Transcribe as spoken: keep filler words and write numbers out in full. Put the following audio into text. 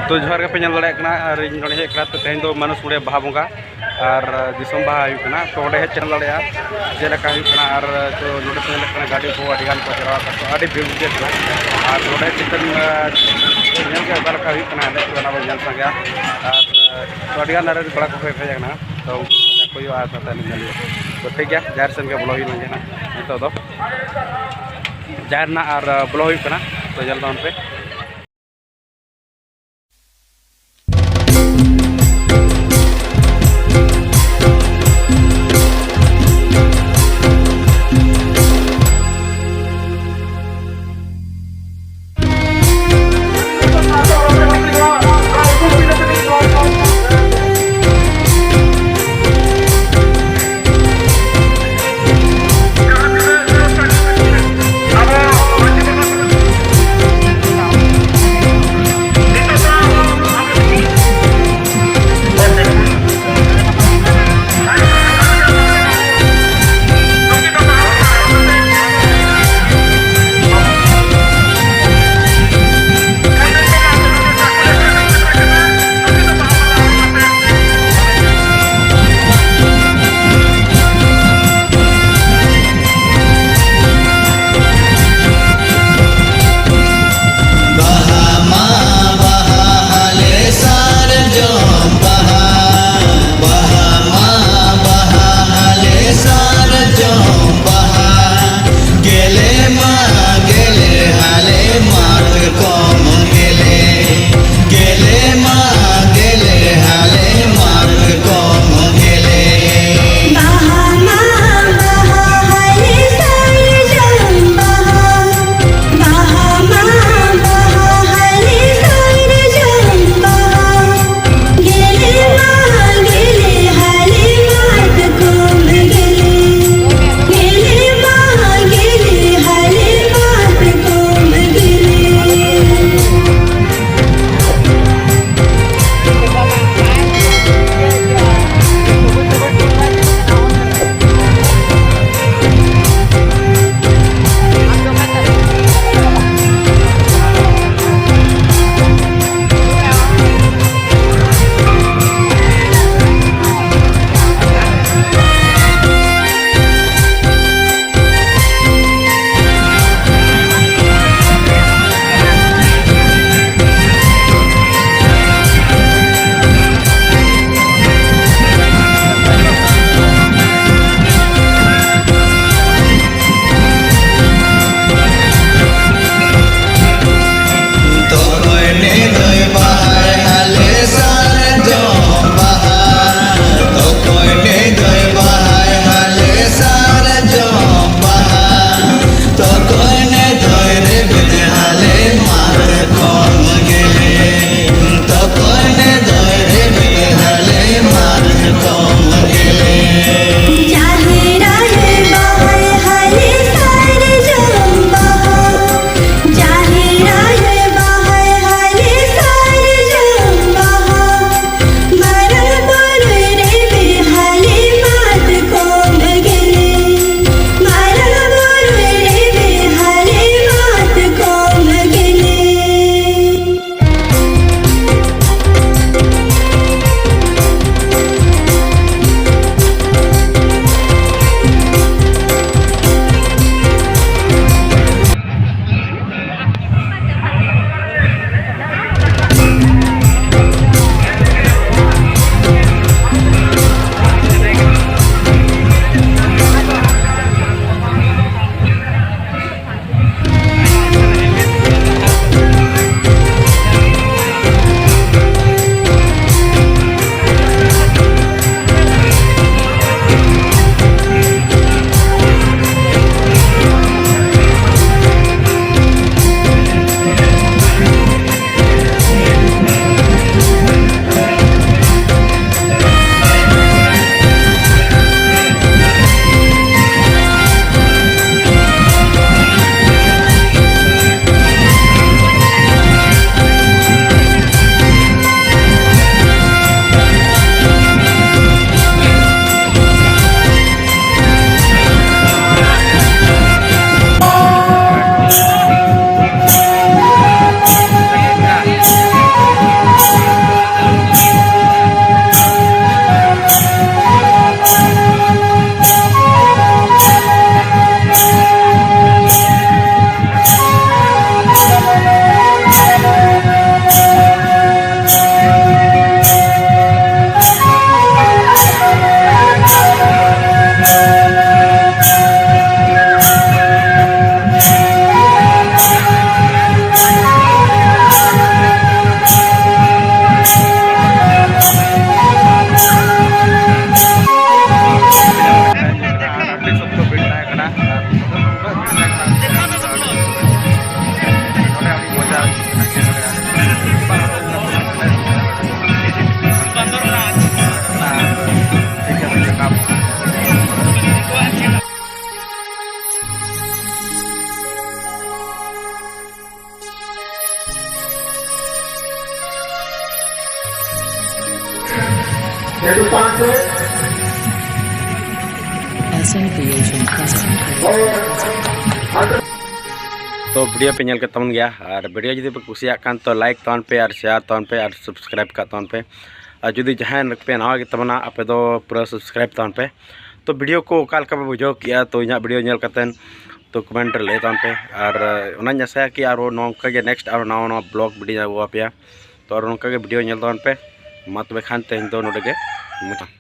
ᱛᱚ, ᱡᱚᱦᱟᱨ ᱜᱮᱯᱮ ᱧᱮᱞ ᱫᱟᱲᱮᱭᱟᱜ ᱠᱟᱱᱟ, ᱟᱨ ᱤᱧ ᱱᱚᱰᱮ ᱦᱮᱡ ᱠᱟᱱᱟ᱾ ᱛᱚ, ᱛᱮᱦᱮᱧ ᱫᱚ ᱢᱟᱹᱱᱩᱥ ᱢᱩᱲᱮ ᱵᱟᱦᱟ ᱵᱚᱸᱜᱟ ᱟᱨ ᱫᱤᱥᱚᱢ ᱵᱟᱦᱟ ᱦᱩᱭᱩᱜ ᱠᱟᱱᱟ᱾ ᱛᱚ, ᱚᱸᱰᱮ ᱦᱮᱡ ᱪᱟᱞᱟᱣ ᱫᱟᱲᱮᱭᱟᱜᱼᱟ, ᱪᱮᱫ ᱞᱮᱠᱟ ᱦᱩᱭᱩᱜ ᱠᱟᱱᱟ᱾ ᱟᱨ ᱛᱚ, ᱱᱚᱰᱮ ᱯᱮ ᱧᱮᱞᱮᱫ ᱠᱟᱱᱟ, ᱜᱟᱹᱰᱤ ᱠᱚ ᱟᱹᱰᱤ ᱜᱟᱱ ᱠᱚ ᱡᱟᱣᱨᱟ ᱟᱠᱟᱱᱟ᱾ ᱛᱚ, ᱟᱹᱰᱤ ᱵᱷᱤᱲ ᱵᱩᱡᱷᱟᱹᱜ ᱠᱟᱱᱟ᱾ ᱟᱨ ᱱᱚᱰᱮ ᱪᱤᱠᱮᱱ, ᱟᱸ, ᱧᱮᱞ ᱜᱮ ᱚᱠᱟ ᱞᱮᱠᱟ ᱦᱩᱭᱩᱜ ᱠᱟᱱᱟ, ᱮᱱᱮᱡ ᱠᱚ ᱚᱱᱟ ᱵᱚᱱ ᱧᱮᱞ ᱥᱟᱸᱜᱮᱭᱟ᱾ ᱟᱨ, ᱟᱸ, ᱛᱚ, ᱟᱹᱰᱤ ᱜᱟᱱ ᱟᱨ ᱠᱚᱲᱟ ᱠᱚᱠᱚ ᱦᱮᱡ ᱟᱠᱟᱱᱟ᱾ ᱛᱚ, ᱩᱱᱠᱩ ᱠᱚ ᱦᱩᱭᱩᱜᱼᱟ ᱟᱨ ᱥᱟᱶᱛᱮ ᱟᱹᱞᱤᱧ ᱧᱮᱞ ᱦᱩᱭᱩᱜᱼᱟ᱾ ᱛᱚ, ᱴᱷᱤᱠ ᱜᱮᱭᱟ, ᱡᱟᱦᱮᱨ ᱥᱮᱱ ᱜᱮ ᱵᱚᱞᱚ ᱦᱩᱭ ᱞᱮᱱ ᱜᱮ ᱱᱟᱜ᱾ ᱱᱤᱛᱚᱜ ᱫᱚ ᱡᱟᱦᱮᱨ ᱱᱟᱜ ᱟᱨ, ᱟᱸ, ᱵᱚᱞᱚ ᱦᱩᱭᱩᱜ ᱠᱟᱱᱟ᱾ ᱛᱚ, ᱧᱮᱞ ᱛᱟᱵᱚᱱ ᱯᱮ᱾ ᱛᱚ ᱵᱷᱤᱰᱤᱭᱳ ᱯᱮ ᱧᱮᱞ ᱠᱮᱫ ᱛᱟᱵᱚᱱ ᱜᱮᱭᱟ, ᱟᱨ ᱵᱷᱤᱰᱤᱭᱳ ᱡᱩᱫᱤ ᱯᱮ ᱠᱩᱥᱤᱭᱟᱜ ᱠᱷᱟᱱ ᱛᱚ ᱞᱟᱭᱤᱠ ᱛᱟᱵᱚᱱ ᱯᱮ, ᱟᱨ ᱥᱮᱭᱟᱨ ᱛᱟᱵᱚᱱ ᱯᱮ, ᱟᱨ ᱥᱟᱵᱥᱠᱨᱟᱭᱤᱵ ᱠᱟᱜ ᱛᱟᱵᱚᱱ ᱯᱮ᱾ ᱟᱨ ᱡᱩᱫᱤ ᱡᱟᱦᱟᱸᱭ ᱯᱮ ᱱᱟᱣᱟ ᱜᱮ ᱛᱟᱵᱚᱱᱟ ᱟᱯᱮ ᱫᱚ ᱯᱩᱨᱟᱹ ᱥᱟᱵᱥᱠᱨᱟᱭᱤᱵ ᱛᱟᱵᱚᱱ ᱯᱮ᱾ ᱛᱚ ᱵᱷᱤᱰᱤᱭᱳ ᱠᱚ ᱚᱠᱟ ᱞᱮᱠᱟ ᱯᱮ ᱵᱩᱡᱷᱟᱹᱣ ᱠᱮᱜᱼᱟ ᱛᱚ ᱤᱧᱟᱹᱜ ᱵᱷᱤᱰᱤᱭᱳ ᱧᱮᱞ ᱠᱟᱛᱮᱫ? ᱛᱚ ᱠᱚᱢᱮᱱᱴ ᱨᱮ ᱞᱟᱹᱭ ᱛᱟᱵᱚᱱ ᱯᱮ, ᱟᱨ ᱚᱱᱟᱧ ᱟᱥᱟᱭᱟ ᱠᱤ ᱟᱨᱦᱚᱸ ᱱᱚᱝᱠᱟ ᱜᱮ ᱱᱮᱠᱥᱴ ᱟᱨᱦᱚᱸ ᱱᱟᱣᱟ ᱱᱟᱣᱟ ᱵᱞᱚᱜ ᱵᱷᱤᱰᱤᱭᱳ ᱟᱹᱜᱩ ᱟᱯᱮᱭᱟ᱾ ᱛᱚ ᱟᱨ ᱱᱚᱝᱠᱟ ᱜᱮ ᱵᱷᱤᱰᱤᱭᱳ ᱧᱮᱞ ᱛᱟᱵᱚᱱ ᱯᱮ᱾ ᱢᱟ ᱛᱚᱵᱮ ᱠᱷᱟᱱ ᱛᱮᱦᱮᱧ ᱫᱚ ᱱᱚᱰᱮ ᱜᱮ ᱢᱩᱪᱟᱹᱫ᱾